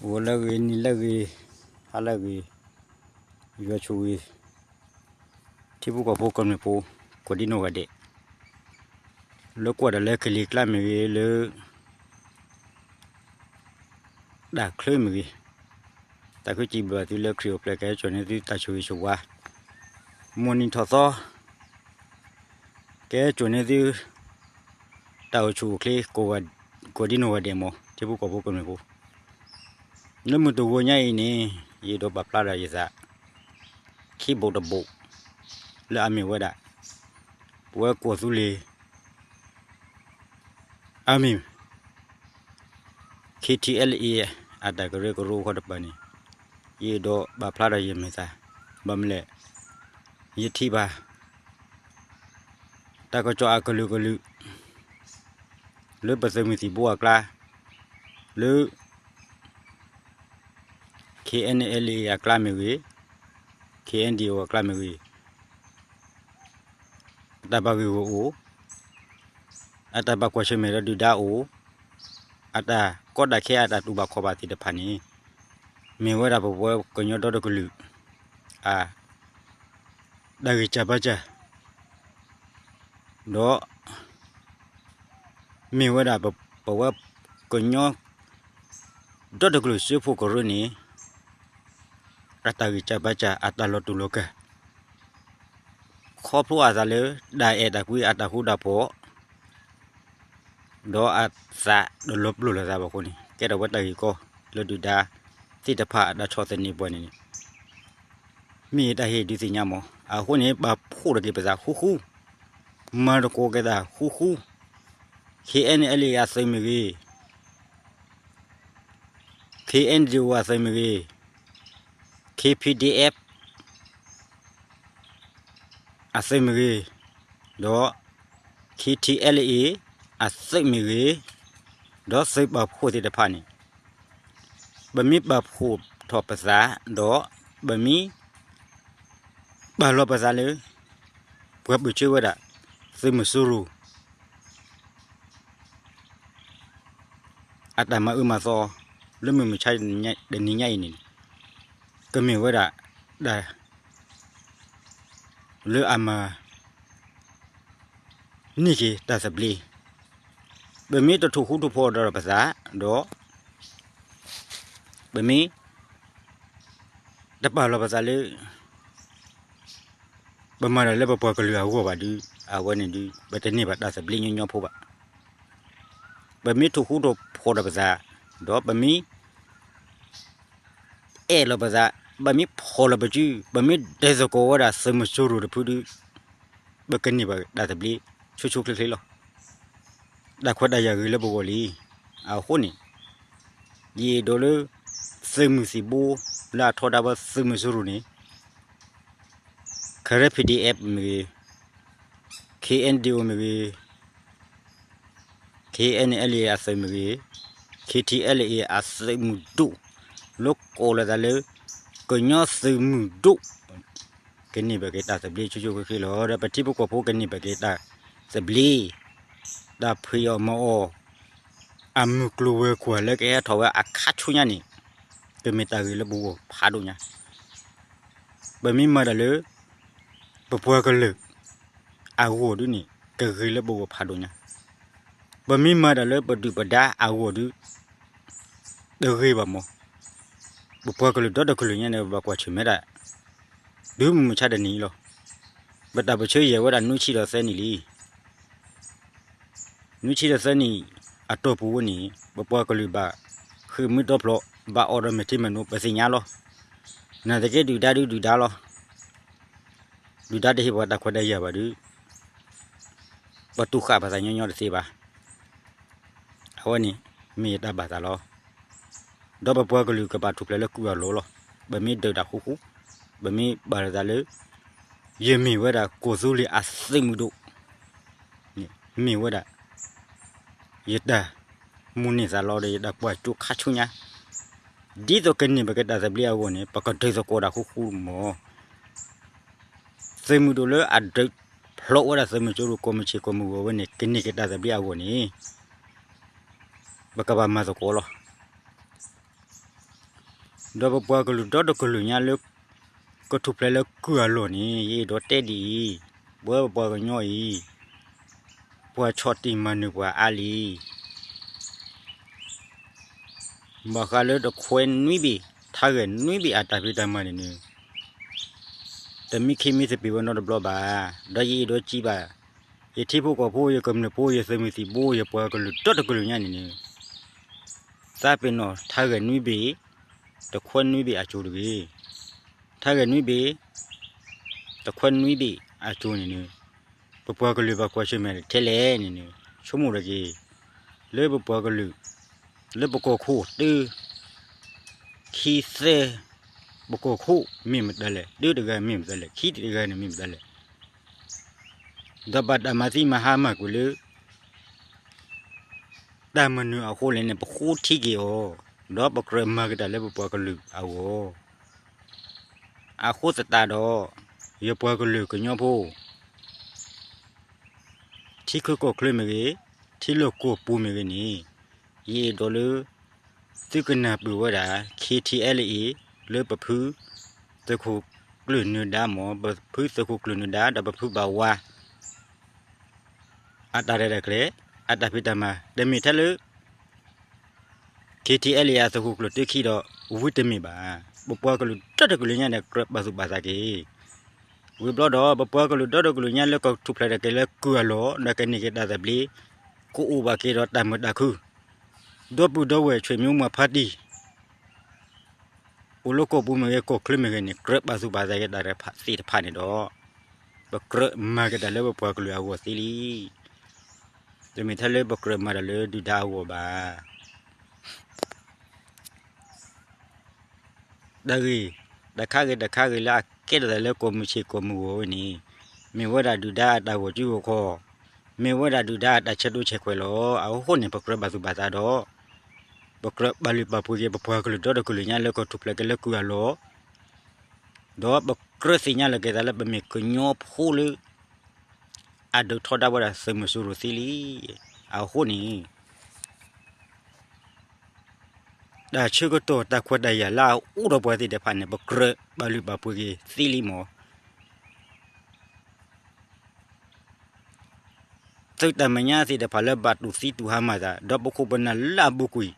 ဂီၤလၢအဂ့ၤ, နံၤလၢအဂ့ၤ, ဟါလၢအဂ့ၤ, ယွၤဆိၣ်ဂ့ၤ ထံဖိကီၢ်ဖိကမျၢၢ်ဖိ ကိးဒံနီၢ်ဂၤဒဲး, လၢကွၢ်တၢ်လၢကလံၤကျါမ့ၢ်ဂ့ၤ, လၢ တၢ်ချၢမ့ၢ်ဂ့ၤ, တၢ်ခုစံးဘျုးဘၣ်သုလၢခရံာ်အိၣ်ဖျဲၣ် ကဟဲစိာ်န့ၢ်သုတၢ်ဆိၣ်ဂ့ၤဆိၣ်ဝါ, မိၢ်နံၤထီၣ်သီ ကဟဲစိာ်န့ၢ်သု တၢ်အိၣ်ဆူၣ်အိၣ်ချ့ ကိးဒံနီၢ်ဂၤဒဲးမး ထံဖိကီၢ်ဖိကမျၢၢ်ဖိ, လၢမုၢ်တဂီၤညါအံၤန့ၣ် ယအဲၣ်ဒိးပာ်ဖျါဒီးယသး ခံဘိးတဘိး လၢအမ့ၢ်ဝဲဒၣ် ပဝဲကီၢ်သူလ့ၤ အမ့ၢ် KTLA အတၢ်ကရၢကရိဃီတပၤန့ၣ် ယအဲၣ်ဒိးပာ်ဖျါဒီးယမဲာ်သၣ်, ဘၣ်မနုၤလဲၣ်, ယထံၣ်ဘၣ် တၢ်ကစီၣ်အကလုာ်ကလုာ် လၢပသုးမုၢ်သံၣ်ဘိအကျါ, လၢ KNLA အကျါမ့ၢ်ဂ့ၤ, KNDO အကျါမ့ၢ်ဂ့ၤ, အတၢ်ဘၣ်ဂ့ၢ်ဂီၢ်အိၣ်, အတၢ်ဘၣ်ကွၢ်ဆၢၣ်မဲာ်ဒီးဒုၣ်ဒါအိၣ်, အတၢ်ကီတၢ်ခဲအတၢ်တူၢ်ဘၣ်ခီၣ်ဘၣ်သ့ၣ်တဖၣ်န့ၣ် မ့ၢ်ဝဲဒၣ်ပဝဲကညီဒီတကလုာ် အ တၢ်ဂံၢ်စၢ်ဘါစၢ် ဒီး မ့ၢ်ဝဲဒၣ်ပဝဲကညီ ဒီတကလုာ်စၢဖှိၣ်ကရၢန့ၣ် အတၢ်ဂံၢ်စၢ်ဘါစၢ် အတၢ်လီၤတူာ်လီၤကာ် ခီဖျိအသးလၢ တၢ်အဲၣ်တၢ်ကွံအတၢ်ဃူတၢ်ဖိး ဒီးအသးတလီၤပျိာ်လိာ်သးဘၣ်အဃိန့ၣ် ကဲထီၣ်ဝဲတၢ်ဂ့ၢ်ကီလၢဒုၣ်ဒါသ့ၣ်တဖၣ်အတၢ်ဆီၣ်သနံးပှၤန့ၣ်န့ၣ် မ့ၢ်ယတၢ်ဟ့ၣ်ဒုးသ့ၣ်ညါမး. အဃိန့ၣ် ပာ်ဖှိၣ်ထီၣ်က့ၤပသးဃူဃူ, မၤသကိးက့ၤသးဃူဃူ, KNLA အသုးမ့ၢ်ဂ့ၤ, KNDO အသုးမ့ၢ်ဂ့ၤ, KPDF အသုးမ့ၢ်ဂ့ၤ, ဒီး KTLA အသုးမ့ၢ်ဂ့ၤ, ဒီးသုးပာ်ဖှိၣ်သ့ၣ်တဖၣ်န့ၣ် ပမ့ၢ်ပာ်ဖှိၣ်ထီၣ်ပသး ဒီးပမ့ၢ် ပာ်လီၤပသးလၢ ပှၤပၢၢ်ဆၢဝဲဒၣ် သုးမုၢ်စိရိၤ အတၢ်မၤအၢမၤသီ လၢမုၢ်မဆါတနံၤညါအံၤန့ၣ် ကမ့ၢ်ဝဲဒၣ်တၢ် လၢအမၤ န့ၢ်က့ၤတၢ်သဘျ့, ပမ့ၢ်တထိၣ်ဃူထိၣ်ဖိးဒီးပသး ဒီး ပမ့ၢ် တပာ်လီၤပသးလၢ ပမၤတၢ်လၢပပှၤကလုာ်အဂီၢ်ဘၣ်ဒီး အဝဲန့ၣ်ဒီး ပတန့ၢ်ဘၣ်တၢ်သဘျ့ညီညီဖိဘၣ်. ပမ့ၢ်ထိၣ်ဃူထိၣ်ဖိးဒီးပသး ဒီးပမ့ၢ် အဲၣ်လီၤပသး, ပမ့ၢ်ဖီၣ်လီၤပစု, ပမ့ၢ်ဒုးသကိးဝဲဒၣ်သုးမုၢ်စိရိၤတဖုဒီး ပကန့ၢ်ဘၣ်တၢ်သဘျ့ ဆိဆိချ့ချ့လီၤ. တၢ်ခွဲးတၢ်ယာ်ဂ့ၤလၢပဂီၢ်လံ. အဃိန့ၣ် ယအဲၣ်ဒိးလၢ သုးမုၢ်သံၣ်ဘိ လၢအထီဒါဝဲသုးမုၢ်စိရိၤန့ၣ် Karen PDF မ့ၢ်ဂ့ၤ, KNDO မ့ၢ်ဂ့ၤ, KNLA အသုးမ့ၢ်ဂ့ၤ, KTLA အသုးမုၢ်ဒိၣ် လၢကိးလီၤသးလၢ ကညီသုးမုၢ်ဒိၣ် ကန့ၢ်ဘၣ်က့ၤတၢ်သဘျ့ဆိဆိချ့ချ့လီၤ. ဒီးပထံဖိကီၢ်ဖိကန့ၢ်ဘၣ်က့ၤတၢ်သဘျ့ တၢ်ဖံးအီၣ်မၤအီၣ် အမုၢ်ကျိၤဝဲၤကွာ်လၢကဟဲထီၣ်ဝဲအခါဆူညါန့ၣ် ကမ့ၢ်တၢ်ဂ့ၤလၢပဂီၢ်ဖးဒိၣ်ညါ. ပမ့ၢ်မၤတၢ်လၢ ပပှၤကလုာ်အဂီၢ်ဒုန့ၣ် ကဂ့ၤလၢပဂီၢ်ဖးဒိၣ်ညါ. ပမ့ၢ်မၤတၢ်လၢပဒုၣ်ပဒါအဂီၢ်ဒု တဂ့ၤဘၣ်မး. ပပှၤကလုာ်ဒီတကလုာ်ညါန့ၣ် ပဘၣ်ကွၢ်ဆၢၣ်မဲာ်ဒၣ် တုၤမုၢ်မဆါတနံၤအံၤလီၤ. ပတၢ်ပၢၢ်ဆၢယဲၢ်ဝဲဒၣ်နွံဆံဒီးသၢနံၣ်လံ. နွံဆံဒီးသၢနံၣ်အတီၢ်ပူၤဝဲန့ၣ် ပပှၤကလုာ်ဘၣ်ဃ့ၢ်မှံတီဖျိး ဘၣ်အိၣ်ဒီးမဲာ်ထံမဲာ်နိ ပသ့ၣ်ညါလီၤ. နာ်သက့ဒုၣ်ဒါဒုဒုၣ်ဒါလီၤ. ဒုၣ်ဒါတဟ့ၣ်ပှၤတၢ်ခွဲးတၢ်ယာ်ဘၣ်ဒီး ပတူၢ်ဃာ်ပသးညီညီတသ့ဘၣ်. အဝဲန့ၣ် မ့ၢ်ယတၢ်ဘၣ်သးလီၤ. ဒီးပပှၤကလုာ်ကဘၣ်ထူၣ်ဖျဲးလၢကုၢ်အလိၤလီၤ. ပမ့ၢ်ဒုးတၢ်ဃူဃူ, ပမ့ၢ်ပာ်လီၤသးလၢ ယမ့ၢ်ဝဲဒၣ်ကီၢ်သူလ့ၤအသုးမုၢ်ဒိၣ်, မ့ၢ်ဝဲဒၣ် ယတၢ်မုၢ်န့ၢ်သးလီဒီး ယတၢ်ကွၢ်စိခါဆူညါ, ဒ်သိးကန့ၢ်ဘၣ်က့ၤတၢ်သဘျ့အဂီၢ်န့ၣ် ပကဒုးသကိးတၢ်ဃူဃူမး. သုးမုၢ်ဒိၣ်လၢအဒုးဖျိးဝဲဒၣ်သုးမုၢ်စိရိၤ ကိးမုၢ်ဆ့ၣ်ကိးမုၢ်ဂီၤဝဲန့ၣ် ကန့ၢ်က့ၤတၢ်သဘျ့အဂီၢ်န့ၣ် ပကဘၣ်မၤသကိးလီၤ. ဒီးပပှၤကလုာ်ဒီတကလုာ်ညါလၢ ကထူၣ်ဖျဲးလၢကုၢ်အလီၢ်န့ၣ် ယအဲၣ်ဒိးတဲဒ်အံၤ, ပဝဲပပှၤကညီအံၤ ပှၤဆီၣ်တံၢ်မၤနၢၤပှၤအါလံ ဘၣ်ဃးလၢတခွဲနွံဘ့ၣ် ထါဂဲၤနွံဘ့ၣ်အတၢ်ဖံးတၢ်မၤန့ၣ်န့ၣ် တမံခ့မံသပ့ၤဝဲနီတဘျီဘၣ်. ဒီးယအဲၣ်ဒိးစံးဘၣ် ယထံဖိကီၢ်ဖိ ယကမျၢၢ်ဖိ ယသုးမုၢ်သံၣ်ဘိ ယပှၤကလုာ်ဒီတကလုာ်ညါန့ၣ်န့ၣ် သးပ့ၤနီၣ်ထါဂဲၤနွံဘ့ၣ်, တခွဲနွံဘ့ၣ်အစိၤတဂ့ၤ. ထါဂဲၤနွံဘ့ၣ်, တခွဲနွံဘ့ၣ်အစိၤန့ၣ်န့ၣ် ပပှၤကလုာ်ဘၣ်ကွၢ်ဆၢၣ်မဲာ်ထဲလဲၣ်န့ၣ်န့ၣ် ဆိကမိၣ်တက့ၢ်. လၢပပှၤကလုာ် လၢပကီၢ်ခိၣ်တၢ ခံသၢ ပကီၢ်ခိၣ်မ့ၢ်မတၤလဲၣ်, တၢတဂၤမ့ၢ်မတၤလဲၣ်, ခံတဂၤန့ၣ်မ့ၢ်မတၤလဲၣ်. ဒီးဘၣ်တၢ်မၤသံမၤဟါမၢ်ကွံာ်လၢ တၢ်မနုၤအဃိလဲၣ်န့ၣ် ပဃိထံက့ၤအီၤ, ဒီးပကြၢးမၤက့ၤတၢ်လၢပပှၤကလုာ်အဂီၢ်. အဃိသတးဒီး ယပှၤကလုာ်ကညီဖိ ထံချၢကီၢ်ချၢမ့ၢ်ဂ့ၤ, ထံလီၢ်ကီၢ်ပူၤမ့ၢ်ဂ့ၤန့ၣ်, ယအဲၣ်ဒိးလၢ သုကနၢ်ပၢၢ်ဝဲဒၣ် ခ့ထံအဲလ်အ့ လၢပဖု သုးခိၣ်ကျၢၢ်နၢၤဒါမ့ၢ် ပဖုသုးခိၣ်ကျၢၢ်နၢၤဒါ ဒီးပဖုဘၣ်ဝါ အတၢ်ရဲၣ်တၢ်ကျဲၤ အတၢ်ဖံးတၢ်မၤ တမ့ၢ်ထဲလၢ ခ့ထံအဲလ်အ့ အသုးခိၣ်ကျၢၢ်တၢခံဒီး ဝံၤတမ့ၢ်ဘၣ်. ပပှၤကလုာ်ဒီတကလုာ်ညါန့ၣ် ကြၢးပာ်သူၣ်ပာ်သးက့ၤ ဝံၤဘျီဒီး ပပှၤကလုာ်ဒီတကလုာ်ညါလၢကထူၣ်ဖျဲးတၢ်က့ၤလၢကုၢ်အလီၢ် ဒီးကန့ၢ်က့ၤတၢ်သဘျ့ ကအိၣ်ဘၣ်က့ၤဒီးတၢ်မုာ်တၢ်ခု ဒီပုၢ်ဒီဝဲၢ်ဆွေမျိုးမွှာ်ဖါတံၢ် အိၣ်လၢကီၢ်ပူၤမ့ၢ်ဂ့ၤ ကီၢ်ချၢမ့ၢ်ဂ့ၤန့ၣ် ကြၢးပာ်သူၣ်ပာ်သးက့ၤတၢ်သ့ၣ်တဖၣ်န့ၣ်ဒီး ပကြၢးမၤက့ၤတၢ်လၢပပှၤကလုာ်အဂီၢ်သ့လံ. တမ့ၢ်ထဲလၢပကြၢးမၤတၢ်လၢဒုၣ်ဒါအဂီၢ်ဘၣ်. တၢ်ဂ့ၢ် တခါဂ့ၤတခါဂ့ၤလၢအကဲထီၣ်သးလၢကီၢ်မုၢ်ဆ့ၣ်ကီၢ်မုၢ်ဂီၤဝဲန့ၣ် မ့ၢ်ဝဲဒၣ်ဒုၣ်ဒါအတၢ်ဂီၤစုဂီၤခီ, မ့ၢ်ဝဲဒၣ်ဒုၣ်ဒါအတၢ်ဆဲးဒိၣ်ဆဲးခွဲးလီၤ. အဃိန့ၣ် ပကြၢးပာ်သူၣ်ပာ်သးဒီး ပကြၢးပာ်လုၢ်ပာ်ပှ့ၤက့ၤ ပပှၤကလုာ်ဒီတကလုာ်ညါလၢကထူၣ်ဖျဲးက့ၤလၢကုၢ်အလီၢ် ဒီးပကြၢးသ့ၣ်ညါလီၤက့ၤသးလၢပမ့ၢ်ကညီဖိလၢ အဒုးထီဒါဝဲဒၣ်သုးမုၢ်စိရိၤသ့လံ. အဃိန့ၣ် တၢ်ဆၢကတီၢ်တၢ်ခွဲးတၢ်ယာ်လၢအအိၣ်ဒီးပှၤသ့ၣ်တဖၣ်န့ၣ် ပကြၢးပာ်လုၢ်ပာ်ပှ့ၤက့ၤသ့လံမး. သုးတၢ်မဲာ်ညါသ့ၣ်တဖၣ်လၢဘၣ်တူၢ်သံတူၢ်ဟါမၢ်သး ဒီးပခိၣ်ပနၢ်လၢအပူၤကွံာ်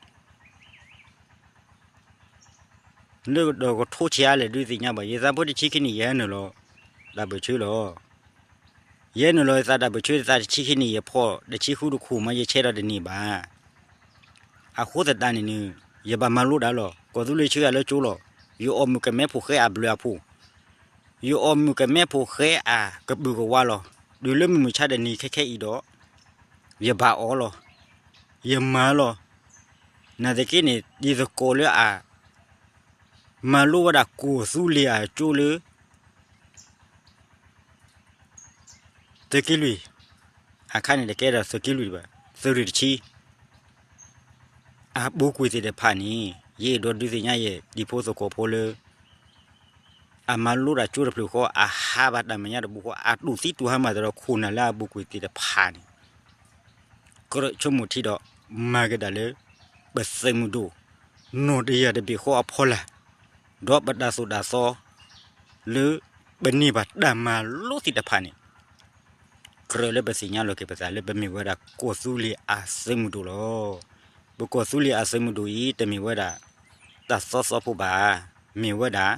လၢဒီးကထိဆံးအါလဲၣ်ဒုးသ့ၣ်ညါဘၣ်. ယသးဖိတဆံခံနံၣ်ယဟဲနုာ်လီၤ တၢ်ဘၢၣ်ဆၢလီၤ. ယဟဲနုာ်လီၤယသးတၢ်ဘၢၣ်ဆၢ ယသးတဆံခံနံၣ် ယဖီၣ်တဆံဃုတခိၣ်မး ယဆဲးဒီးတန့ၢ်ဘၣ်. အဃိသတးန့ၣ်န့ၣ် ယဘၣ်မၤလိတၢ်လီၤ. ကီၢ်သူလ့ၤဆှၢယၤလၢကၠိလီၤ. ယအီၣ်မုၢ်ကမဲဖိဃဲအဘျုးအဖှိၣ် ယအီၣ်မုၢ်ကမဲဖိဃဲအကပုာ်ကဝါလီၤ. တုၤလၢမုၢ်မဆါတနံၤခဲခဲအံၤဒီး ယဘၣ်အီၣ်လီၤ. ယမၤလီၤ. နာ်သက့န့ၣ် ဒ်သကိးလၢအ မၤလိဝဲဒၣ်ကီၢ်သူလ့ၤအကၠိလၢ သုးက့လွံၢ် အခါန့ၣ်တကဲဒီးသုးက့လွံၢ်ဘၣ် သုးရ့ၣ်တဆံ အပူၤကွံာ်သ့ၣ်တဖၣ်န့ၣ် ယအဲၣ်ဒိးဒုးသ့ၣ်ညါယဲ ဒံဖိသကိးဖိလၢ အမၤလိတၢ်ကၠိတဖျၢၣ်ဃီ အဟးဘၣ်တၢ်မဲာ်ညါတပူၤဃီ အတူၢ်သံတူၢ်ဟါမၢ်သးဒီးခိၣ်နၢ်လၢအပူၤကွံာ်သ့ၣ်တဖၣ်န့ၣ် ကြၢးဆိကမိၣ်ထံဒီး မၤက့ၤတၢ်လၢ ပသုးမုၢ်ဒိၣ် နီၢ်တယၢ်တဘ့ၣ်ဃီအဖီလာ် ဒီးပတၢ်သိၣ်တၢ်သီ လၢပန့ၢ်ဘၣ်တၢ်မၤလိသ့ၣ်တဖၣ်န့ၣ် ကြၢးလၢပသ့ၣ်ညါလီၤက့ၤပသးလၢပမ့ၢ်ဝဲဒၣ်ကီၢ်သူလ့ၤအသုးမုၢ်ဒိၣ်လီၤ. ပကီၢ်သူလ့ၤအသုးမုၢ်ဒိၣ်အံၤ တမ့ၢ်ဝဲဒၣ် တၢ်သီသီဖိဘၣ်, မ့ၢ်ဝဲဒၣ်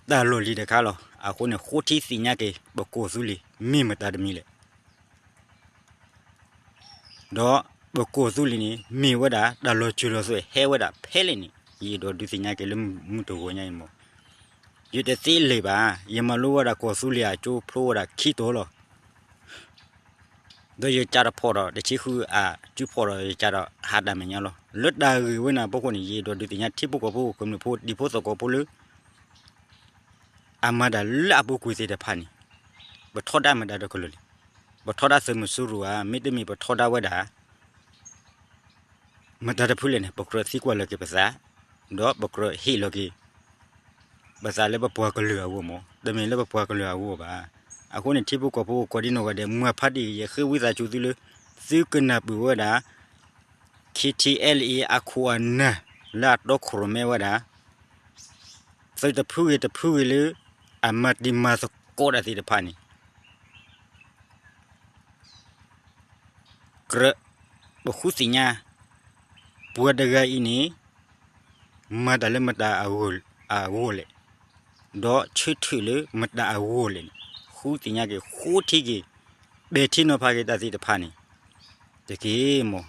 တၢ်လီၢ်လံၤတခါလီၤ. အဃိန့ၣ် ဃိထံသ့ၣ်ညါက့ၤ ပကီၢ်သူလ့ၤ မ့ၢ်မတၤတမံၤလဲၣ် ဒီးပကီၢ်သူလ့ၤန့ၣ် မ့ၢ်ဝဲဒၣ်တၢ်လီၤစၢၤလီၤသွဲၣ်ဟဲဝဲဒၣ်ဖဲလဲၣ်န့ၣ် ယအဲၣ်ဒိးဒုးသ့ၣ်ညါက့ၤလၢမုၢ်တဂီၤညါအံၤမး. ယတသ့လံာ်ဘၣ်, ယမၤလိဝဲဒၣ်ကီၢ်သူလ့ၤအကၠိဖျိဝဲဒၣ်ခံတီၤလီၤ. ဒီးယကးတဖီၣ်ဒီး တဆံဃုအကၠိဖီၣ်ဒီး ယကးဒီးဟးတၢ်မဲာ်ညါလီၤ. လၢတၢ်ဂ့ၢ်ဝဲန့ၣ်အဖီခိၣ်န့ၣ် ယအဲၣ်ဒိးဒုးသ့ၣ်ညါ ထံဖိကီၢ်ဖိ ကမျၢၢ်ဖိ ဒံဖိသကိးဖိလၢ အမၤတၢ်လၢအပူၤကွံာ်သ့ၣ်တဖၣ်န့ၣ် ပထီဒါမတၤတကလုာ်လဲၣ်. ပထီဒါသုးမုၢ်စိရိၤဧါ, မ့တမ့ၢ်ပထီဒါဝဲဒၣ် မတၤတဖုလဲၣ်န့ၣ် ပကြၢးသံကွၢ်လီၤက့ၤပသး, ဒီးပကြၢးဟ့ၣ်လီၤက့ၤ ပသးလၢပပှၤကလုာ်အဂီၢ်မး, တမ့ၢ်လၢပပှၤကလုာ်အဂီၢ်ဘၣ်. အဃိန့ၣ် ထံဖိကီၢ်ဖိကိးဒံနီၢ်ဂၤဒဲး မုၢ်ဖါတံၢ် ယဃ့ဝံသးစူၤသုလၢ သုကနၢ်ပၢၢ်ဝဲဒၣ် ခ့ထံအဲလ်အ့ အခိၣ်အနၢ် လၢအတီခိၣ်ရိၣ်မဲဝဲဒၣ် သုးတဖုဂ့ၤတဖုဂ့ၤလၢ အမၤတံၤမၤသကိးတၢ်သ့ၣ်တဖၣ်န့ၣ် ကြၢးပဃုသ့ၣ်ညါ ပှၤတဂၤအံၤန့ၣ် မၤတၢ်လၢမတၤအဂီၢ်လဲၣ်, ဒီးဆၢထၢၣ်လၢမတၤအဂီၢ်လဲၣ်န့ၣ် ဃုသ့ၣ်ညါက့ၤ ဃိထံက့ၤ ပဲာ်ထံနီၤဖးက့ၤတၢ်သ့ၣ်တဖၣ်န့ၣ် တက့ၢ်မၢ်.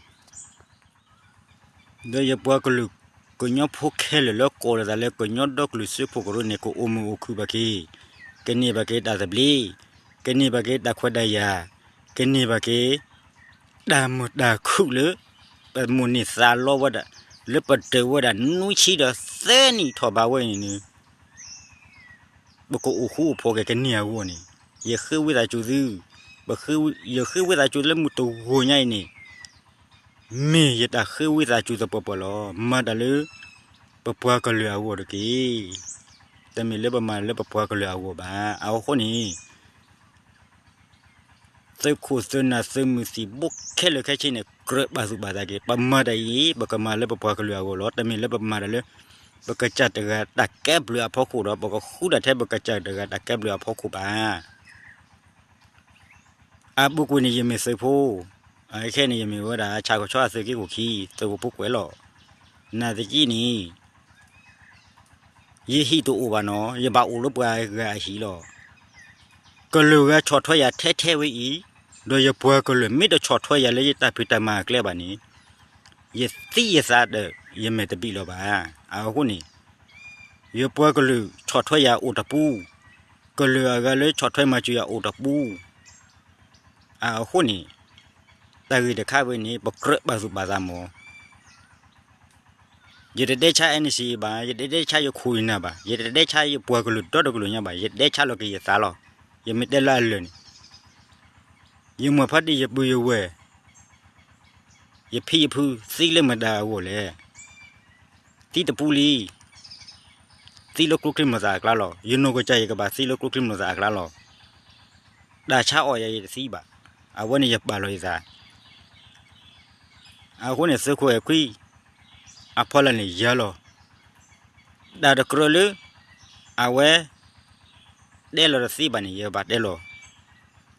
ဒီးယပှၤကလုာ်ကညီဖိခဲလၢာ်လၢကိးလီၤသးလၢကညီဒီကလုာ်စၢဖှိၣ်ကရၢန့ၣ် ကအိၣ်မုာ်အိၣ်ခုၣ်ဘၣ်က့ၤ, ကန့ၢ်ဘၣ်က့ၤတၢ်သဘျ့, ကန့ၢ်ဘၣ်က့ၤတၢ်ခွဲးတၢ်ယာ်, ကန့ၢ်ဘၣ်က့ၤ တၢ်မုာ်တၢ်ခုၣ်လၢ ပမိၣ်န့ၢ်သးလီဝဲဒၣ် လၢပတၢၢ်ဝဲဒၣ်နွံဆံဒီးသၢနံၣ်ထီၣ်ဘးဝဲအံၤန့ၣ် ပကအိၣ်ဃူအိၣ်ဖိးက့ၤကန့ၢ်အဂီၢ်န့ၣ် ယဃ့ဝံသးစူၤသု, ယဃ့ဝံသးစူၤလၢမုၢ်တဂီၤညါအံၤန့ၣ် မ့ၢ်ယတၢ်ဃ့ဝံသးစူၤသပှၢ်ပှၢ်လီၤ. မၤတၢ်လၢ ပပှၤကလုာ်အဂီၢ်တက့ၢ်. တမ့ၢ်လၢပမၤလၢပပှၤကလုာ်အဂီၢ်ဘၣ်. အဃိန့ၣ် သုးခိၣ်သုးနၢ်သုးမုၢ်သံၣ်ဘိခဲလၢာ်ခဲဆ့န့ၣ် ကြၢးပာ်သူၣ်ပာ်သးက့ၤ, ပမၤတၢ်အံၤ ပကမၤလၢပပှၤကလုာ်အဂီၢ်လီၤ. တမ့ၢ်လၢပမၤတၢ်လၢ ပကစၢ်တဂၤတၢ်ကဲဘျုးအဖီခိၣ်ဒီး ပကဃုတၢ်ထဲပကစၢ်တဂၤတၢ်ကဲဘျုးအဖီခိၣ်ဘၣ်. အပူၤကွံာ်န့ၣ် ယမ့ၢ်သုးဖိ, အခဲန့ၣ် ယမ့ၢ်ဝဲဒၣ်ဆၣ်ကဆီအသုးက့ခိၣ်ခံ သုးခိၣ်ဖိကွဲးလီၤ. နာ်သက့န့ၣ် ယဟံၣ်တအိၣ်ဘၣ်နီၤ, ယဘၣ်အိၣ်လၢပှၤဂၤအဟံၣ်လီၤ. ကလုာ်ဂၤဆီၣ်ထွဲယၤထဲထဲဝဲအံၤ, ဒီးယပှၤကလုာ်မ့ၢ်တဆီၣ်ထွဲယၤလၢယတၢ်ဖံးတၢ်မၤအကျဲဘၣ်န့ၣ်, ယသံယသးဒီး ယမဲာ်တဘံၣ်လီၤဘၣ်. အဃိန့ၣ် ယပှၤကလုာ်ဆီၣ်ထွဲယၤအိၣ်တပူၤ, ကလုာ်အဂၤလၢဆီၣ်ထွဲမၤစၢၤယၤအိၣ်တပူၤ, အဃိန့ၣ် တၢ်ဂ့ၢ်တခါဝဲန့ၣ် ပကြၢးပာ်သူၣ်ပာ်သးမၢ်. ယတဒဲဆါ NCA ဘၣ်, ယတဒဲဆါယခိၣ်ယနၢ်ဘၣ်, ယတဒဲဆါယပှၤကလုာ်ဒီတကလုာ်ညါဘၣ်, ယဒဲဆါလီၤက့ၤယသးလီၤ. ယမ့ၢ်တဲလၢအလၢာ်န့ၣ် ယမိၢ်ဖးဒံးယပုၢ်ယဝဲၢ် ယဖံယဖုသံလၢမတၤအဂီၢ်လဲၣ်. သံတပူလံ, သံလၢကျိချံမျိာ်သၣ်အကျါလီၤ. ယနီၢ်ကစၢ်ယကဘၣ်သံလၢကျိချံမျိာ်သၣ်အကျါလီၤ. တၢ်ဆါအီၣ်ယၤယတသံဘၣ်. အဝဲန့ၣ်ယပာ်လီၤယသး အဃိန့ၣ် သုးခိၣ်အဲၣ်ခွံ အဖီလာ်န့ၣ်ယၤလီၤ. တၢ်တကြၢးလၢ အဝဲ တဲလီၤတသ့ဘၣ်န့ၣ် ယဘၣ်တဲလီၤ.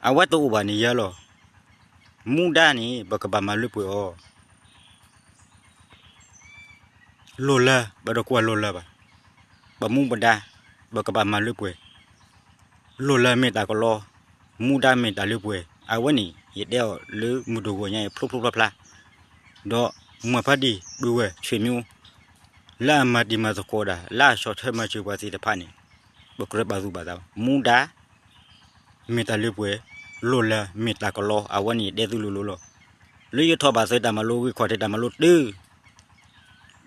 အဝဲတအိၣ်ဘၣ်န့ၣ်ယၤလီၤ. မူဒါန့ၣ် ပကဘၣ်မၤလၢပှဲၤအီၤ လီၢ်လၤ ပတကွၢ်လီၢ်လၤဘၣ်. ပမူပဒါ ပကဘၣ်မၤလၢပှဲၤ လီၢ်လၤမ့ၢ်တၢ်ကလီ, မူဒါမ့ၢ်တၢ်လၢပှဲၤ. အဝဲန့ၣ် ယတဲအီၤလၢမုၢ်တဂီၤညါအံၤ ဖျိဖျိဖျါဖျါ, ဒီးမိၢ်ဖးဒံး ပုၢ်ဝဲၢ် ဆွေမျိုး လၢအမၤတံၤမၤသကိးတၢ် လၢအဆီၣ်ထွဲမၤစၢၤပှၤသ့ၣ်တဖၣ်န့ၣ် ပကြၢးပာ်သူၣ်ပာ်သး မူဒါ မ့ၢ်တၢ်လၢပှဲၤ, လီၢ်လၤမ့ၢ်တၢ်ကလီ. အဝဲန့ၣ် ယတဲသုလိၤလိၤလီၤ. လၢယထီၣ်ဘၣ်သုးတၢ်မၤလိ ဂ့ၢ်ခီၣ်ထံးတၢ်မၤလိတုၤ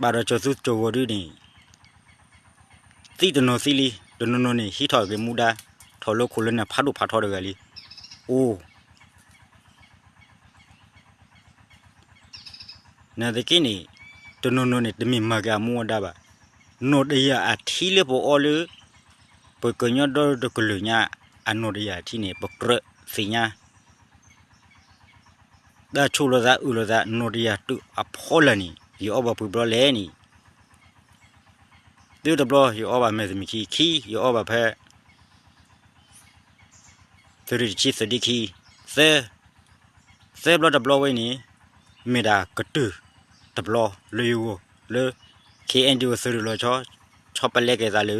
ဘၣ်ဒီးကၠီၤသူကၠီၤဂီၤဒုန့ၣ် သံတနီၤသံလံ, တနီၤနီၤန့ၣ် ဟံးထီၣ်က့ၤမူဒါ ထီၣ်လၢခိၣ်လၢနၢ်ဖးဒိၣ်ဖးထီတဂၤလံ. အိၣ် နာ်သက့န့ၣ် တနီၤနီၤန့ၣ် တမ့ၢ်မၤက့ၤအမူအဒါဘၣ်. နီၢ်တယၢ်အထံလၢပအီလၢ ပကညီဒီတကလုာ်ညါ အနီၢ်တယၢ်အထံန့ၣ် ပကြၢးသ့ၣ်ညါ တၢ်ဆိၣ်လိာ်သးအုးလိာ်သး နီၢ်တယၢ်တုၤအဖီလာ်န့ၣ် ယအီဘၣ်ပှဲၤဘျီလဲၣ်န့ၣ် တုၤတဘျီ ယအီဘၣ်မဲာ်တမံၤခံ, ခံ ယအီဘၣ်ဖဲ သုးရ့ၣ်တဆံ သုးဒ့ခံ, သၢ သၢဘျီတဘျီဝဲန့ၣ် မ့ၢ်ဒၣ်ကတၢၢ်တဘျီလၢယဂီၢ် လၢ KNDO သုးရ့ၣ်လီၤဆီ ဆီပလဲက့ၤသးလၢ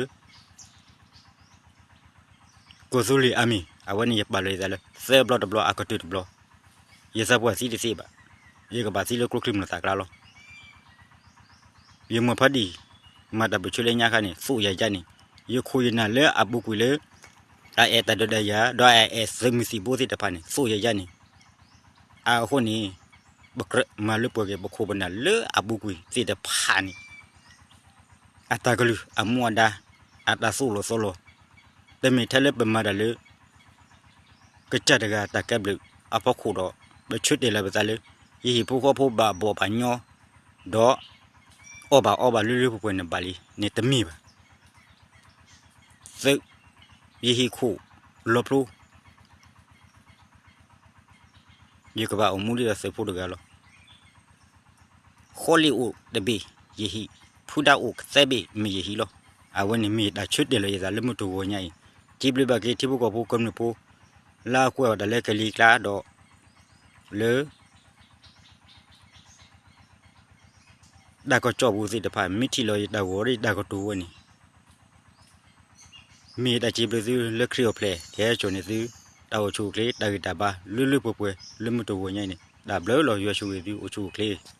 ကီၢ်သူလ့ၤအမံၤ အဝဲန့ၣ်ယပာ်လီၤယသးလၢ သၢဘျီတဘျီအကတၢၢ်တဘျီ, ယသးပှၢ်သံတသ့ဘၣ်, ယကဘၣ်သံလၢကျိချံမျိာ်သၣ်ကျါလီၤ. ယမိၢ်ဖးဒံၣ် မၤတၢ်ပၢၢ်ဆၢလၢညါခါန့ၣ် သိၣ်ယၤယါန့ၣ်, ယခိၣ်ယနၢ်လၢအပူၤကွံာ်လၢ အအဲၣ်တၢ်ဒုးတၢ်ယၤ ဒီးအအဲၣ်သုးမုၢ်သံၣ်ဘိသ့ၣ်တဖၣ်န့ၣ် သိၣ်ယၤယါန့ၣ်, အဃိန့ၣ် ပကြၢးမၤလၢပှဲၤက့ၤ ပခိၣ်ပနၢ်လၢအပူၤကွံာ်သ့ၣ်တဖၣ်န့ၣ် အတၢ်ကလုၢ်အမူအဒါ အတၢ်သိၣ်လိသီလိ, တမ့ၢ်ထဲလၢပမၤတၢ်လၢ ကစၢ်တဂၤတၢ်ကဲဘျုးအဖီခိၣ်ဒီး ပဆၢတဲာ်လီၤပသးလၢ ယဟံၣ်ဖိဃီဖိဘၣ်ဘီၣ်ဘၣ်ညီ ဒီး အီၣ်ဘၣ်အီဘၣ်လၢလၢပှဲၤပှဲၤန့ၣ်ဘၣ်လံန့ၣ်တမ့ၢ်ဘၣ်. သုး ယဟံၣ်ခိၣ်လီၤဖျိ ယကဘၣ်အိၣ်မူဒ်သိးသုးဖိတဂၤလီၤ. ဃီလ့ၣ်အိၣ်တဘ့ၣ် ယဟံၣ် ဖုဒၣ်အိၣ်ကသဲဘ့ၣ်မ့ၢ်ယဟံၣ်လီၤ. အဝဲန့ၣ်မ့ၢ်တၢ်ဆၢတဲာ်လီၤယသးလၢမုၢ်တဂီၤညါအံၤ, စံးဘျုးဘၣ်က့ၤထံဖိကီၢ်ဖိကမျၢၢ်ဖိ လၢအကွဲးအီၤတၢ်လၢကလံၤကျါဒီး လၢ တၢ်ကစီၣ်ပူၤသ့ၣ်တဖၣ် မ့ၢ်ထံၣ်လီၤယတၢ်ဂီၤဒီးယတၢ်ကတိၤဝဲန့ၣ် မ့ၢ်တၢ်စံးဘျုးသုလၢခရံာ်အိၣ်ဖျဲၣ် ကဟဲစိာ်န့ၢ်သု တၢ်အိၣ်ဆူၣ်အိၣ်ချ့ တၢ်ဂံၢ်တၢ်ဘါ လၢလၢပှဲၤပှဲၤ လၢမုၢ်တဂီၤညါအံၤန့ၣ် တၢ်ဘျုးလီၤ ယွၤဆိၣ်ဂ့ၤသုအိၣ်ဆူၣ်အိၣ်ချ့